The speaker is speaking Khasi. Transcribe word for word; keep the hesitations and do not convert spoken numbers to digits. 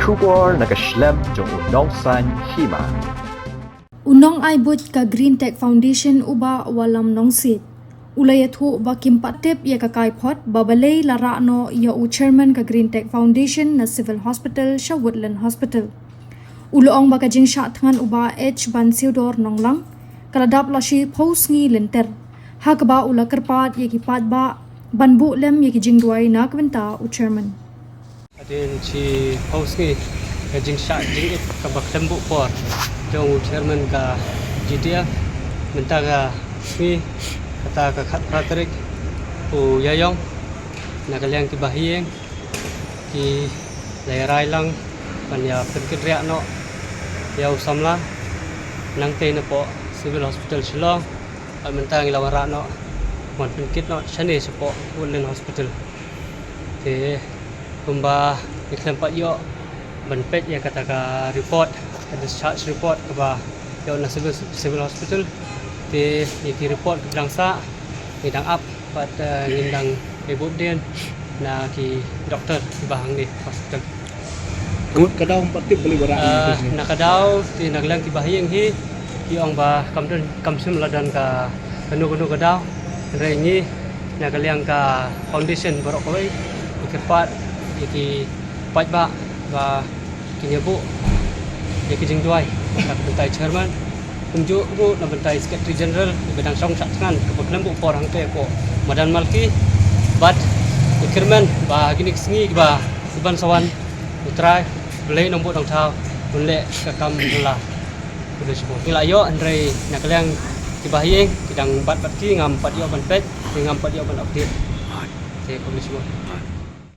Khubor na ka shlem jong u Nongsaiñ Hima. U nongai buit ka Green Tech Foundation u Bah Wallam Nongsiej u la ïathuh ba kim pat tip ïa ka kaiphod ba balei la rah noh ïa u chairman ka Green Tech Foundation na Civil Hospital sha Woodland Hospital. U la ong ba ka jingshah thngan u Bah H Bansiewdor Nonglang ka la dap la shiphew sngi lynter, ha kaba u la kyrpad ïa ki paidbah ban buh lem ïa ki jingduwai na ka bynta u chairman. Hadien shiphew sngi ka jingshah jingit kaba khlem buh por jong u chairman ka G T F, mynta ka sngi, kata ka khatphra tarik u Ïaïong, na ka liang ki bahaïing ki la ïarai lang ban ïa pynkynriah noh ïa u samla nangtei napoh Civil Hospital Shillong. Bad mynta ngi la wanrah noh, wan pynkit noh shane shapoh Woodland Hospital. Te kumba ngi khlem pat ïoh ban peit ïa kata ka report, ka discharge report kaba ïoh na Civil, Civil Hospital. Te ïa ki report kiba dang sah ngi dang ap bad, eh, ngin dang ïa buh dien na ki doktor kiba hangne hospital. Ka daw ym pat tip balei ba rah. Ah, na ka daw, te na ka liang ki bahaïing hi ki ong ba kam don, kam shym la don ka, kano kano ka daw. Hynrei ngi na ka liang ka foundation baroh kawei ngi kyrpad ïa ki paidbah ba kin ïa buh ïa ki jingduwai na ka bynta i chairman, kumjuh ruh na bynta i Secretary General, iba dang shong shah thngan kaba khlem buh por hangtei hapoh madan Malki. Bad ngi kyrmen ba kine ki sngi kiba, kiban sa wan, U Trai Blei Nongbuh Nongthaw un leh ka kam la. Khublei shibun. Ngi la ïoh, hynrei na ka liang ki bahaïing ki dang bat bat ki, ngam pat ïoh ban peit, ki ngam pat ïoh ban update. Te khublei shibun.